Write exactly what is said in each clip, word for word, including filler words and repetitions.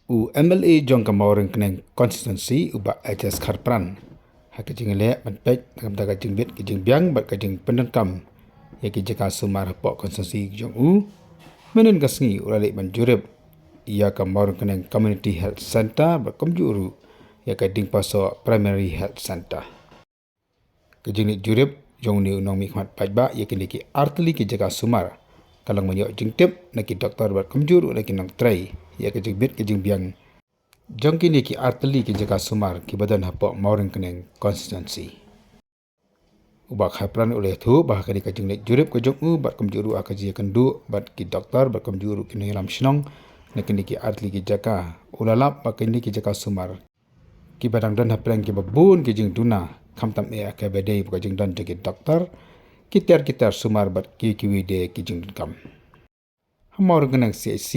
U M L A jong ka Mawryngkneng constituency u Bah H S Kharpran ha ka jingleh ban peit na ka bynta ka jingbit ka jingbiang bad ka jingpyndonkam ïa ki jaka sumar hapoh constituency jong u. Mynhynnin ka sngi u la leit ban jurip ïa ka Mawryngkneng Community Health Centre bad kumjuh ruh ïa ka Diengpasoh Primary Health Centre. Ka jingleit jurip jong une u nongmihkhmat paidbah ïa kine ki artylli ki jaka sumar ka long ban ïoh jingtip na ki doktor bad kumjuh ruh na ki nongtrei ïa ka jingbit ka jingbiang jong kine ki artylli ki jaka sumar kiba don hapoh Mawryngkneng constituency. U Bah Kharpran u la ïathuh ba ha kane ka jingleit jurip ka jong u bad kumjuh ruh ha ka jingïakynduh bad ki doktor bad kumjuh ruh ki nongïalam shnong na kine ki artylli ki jaka, u la lap ba kine ki jaka sumar kiba dang don hapdeng kiba bun ki jingduna, khamtam eh ha kaba dei ba ka jingdon jong ki doktor, ki tiar ki tiar sumar bad ki kiwei de ki jingdonkam. Ha Mawryngkneng C H C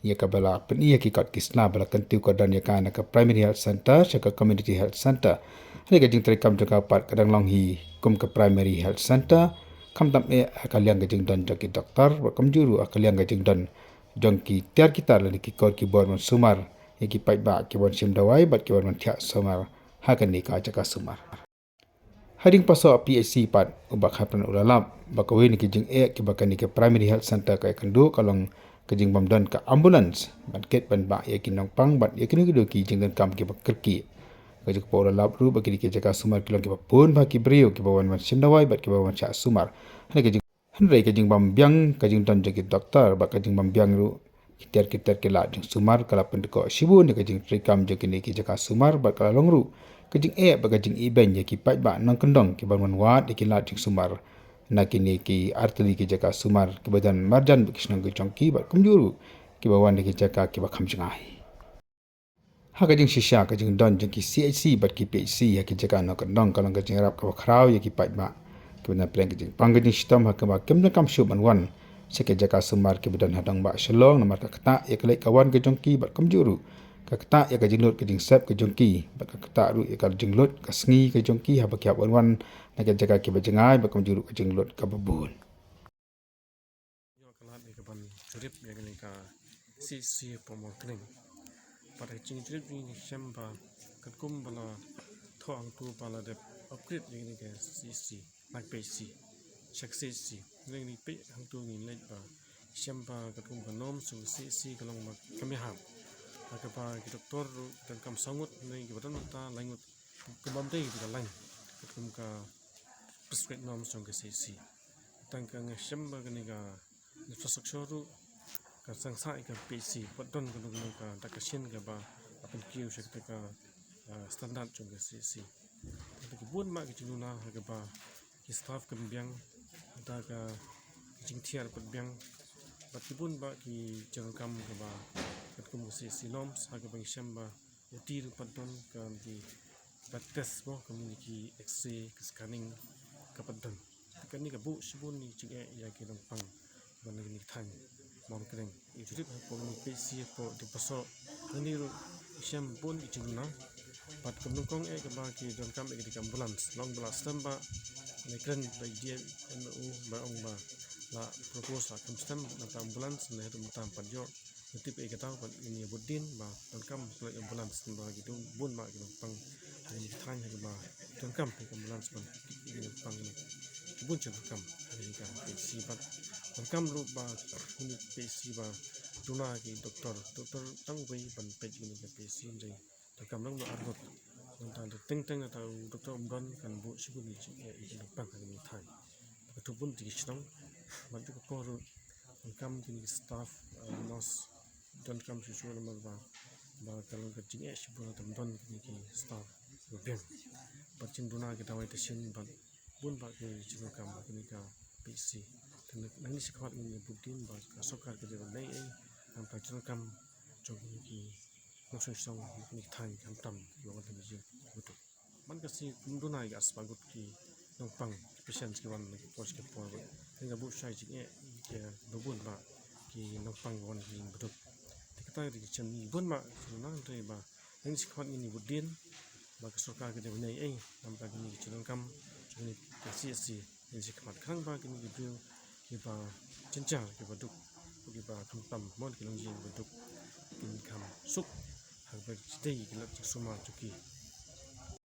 ïa kaba la pyni ïa ki kot ki sla ba la kyntiew kordor ïa ka na ka Primary Health Centre sha ka Community Health Centre. Hynrei ka jingtreikam jong ka pat ka dang long hi kum ka Primary Health Centre, khamtam eh ha ka liang ka jingdon jong ki doktor bad kumjuh ruh ha ka liang ka jingdon jong ki tiar ki tiar lane ki kor ki bor ban sumar ïa ki paidbah kiban shim dawai bad kiban thiah sumar ha kane ka jaka sumar. Ha Diengpasoh P H C pat u Bah Kharpran u la lap ba kawei na ki jingeh kiba kane ka Primary Health Centre ka ïakynduh ka long ka jingbym don ka ambulance ban kit ban bah ïa ki nongpang bad ïa kino kino ki jingdonkam kiba kyrkieh. Ka jingkyrpad u la lap ruh ba kine ki jaka sumar ki long kiba bun bha ki briew kiba wan ban shim dawai bad kiba wan shah sumar. Hynrei ka jing Hynrei ka jingbym biang ka jingdon jong ki doktor bad ka jingbym biang ruh ki tiar ki tiar ki lad jingsumar ka la pyndkoh shibun ïa ka jingtreikam jong kine ki jaka sumar bad ka la long ruh ka jingeh bad ka jingibeiñ ïa ki paidbah nongkyndong kiban wan wad ïa ki lad jingsumar na kine ki artylli ki jaka sumar kiba don marjan bad ki shnong ki jong ki bad kumjuh ruh kiba wan na ki jaka kiba kham jngai. Ha ka jingshisha ka jingdon jong ki C H C bad ki P H C ha ki jaka nongkyndong ka long ka jingïarap kaba khraw ïa ki paidbah kiba na pdeng ka jingpang ka jingshitom ha kaba kim donkam shuh ban wan sha ki jaka sumar kiba don ha dongbah Shillong namar ka ktah ïa ka leit ka wan ka jong ki bad kumjuh ruh ka ktah ïa ka jinglut ka jingsep ka jong ki bad ka ktah ruh ïa ka jinglut ka sngi ka jong ki haba ki hap ban wan na ki jaka kiba jngai bad kumjuh ruh ka jinglut kaba bun. Ïoh ka lad ïa ka ban jurip ïa kane ka C H C hapoh Mawryngkneng. Bad ha ka jingjurip jong ngi ngi shem ba katkum ba la thoh hangto ba la dep upgrade ïa kane ka C H C na ka P H C sha ka C H C. Ngi ngi peit hangto ngi leit ba ngi shem ba katkum ka norm jong ka C H C ka long ba kam ïahap. Ha kaba ki doktor ruh donkam saw ngut, hynrei kiba don mynta lai ngut. Kumba ym dei ba ka lain katkum ka prescribed norms jong ka C H C. Tang ka nga shem ba kane ka infrastructure ruh ka seng sah ïa ka P H C, pat don kano kano ka dak ka shin kaba la pynkiew sha kata ka, ah, standard jong ka C H C. Kata ki bun mah ki jingduna ha kaba ki staff kam biang, kata ka jingthiar pat biang, bad ki bun mah ki jingdonkam kaba katkum ka C H C norms ha kaba ngi shem ba O T ruh pat don, ka dei blood test mo, ka mut ki X-ray, ka scanning, ka pat don. Te kane ka buh shibun ki jingeh ïa ki nongpang ban na kine ki thaiñ Mawryngkneng. Ngi jurip hapoh kane ka P H C hapoh Diengpasoh, kane ruh ngi shem bun ki jingduna. Bad ka nyngkong eh kaba ki donkam eh ka dei ka ambulance. Long ba la slem ba la kren bad D M O ba ong ba la propose la kham slem na ka ambulance, ne haduh mynta ym pat ïoh. Ngi tip ïa kata bad ngin ïa bud dien ba donkam ka ambulance, namar ki don bun mah ki nongpang ha kine ki thaiñ ha kaba donkam ka ambulance ban ïa ki nongpang, ki bun ki donkam ha kane ka P H C bad donkam ruh ba kine ki P H C ba duna ki doktor, doktor tang uwei ban peit kine ki P H C, hynrei donkam lang ba ar ngut. Nangta teng teng kata u doktor um don, kan buh shibun ki jingeh ïa ki nongpang ha kine ki thaiñ. Ka tuh bun ki shnong bad ka por ruh donkam kine ki staff, eh, nurse, donkam shuh shuh namar ba, ba ka long ka jingeh shibun ba ym don kine ki staff ba biang. Bad jingduna ki dawai dashin bad bun bah ki jingdonkam ha kane ka P H C. Te nangne shakhmat ngin ïa bud dien ba ka sorkar ka dei ban leh ei ei namar ka jingdonkam jong kine ki nongshong shnong ha kine ki thaiñ, khamtam kiba wan na ka jingmut. Man ka sngi kum duna ïa ka arspah ngut ki nongpang, ki patients ki wan na ki por sha ki por. Te ka buh shai jingeh ïa kiba bun bah ki nongpang ba wan ki ïing ba duk. Te kata ka dei ka jingeh bun bah ki nang, hynrei ba nangne shakhmat ngin ïa bud dien ba ka sorkar ka dei ban ïa ei ei namar kine ki jingdonkam jong kane ka C H C. Nangne shakhmat khnang ba kine ki briew kiba jynjar, kiba duk, kiba khamtam mon ki longïing ba duk, kin kham suk Ba jitei ki lad jingsumar jong ki.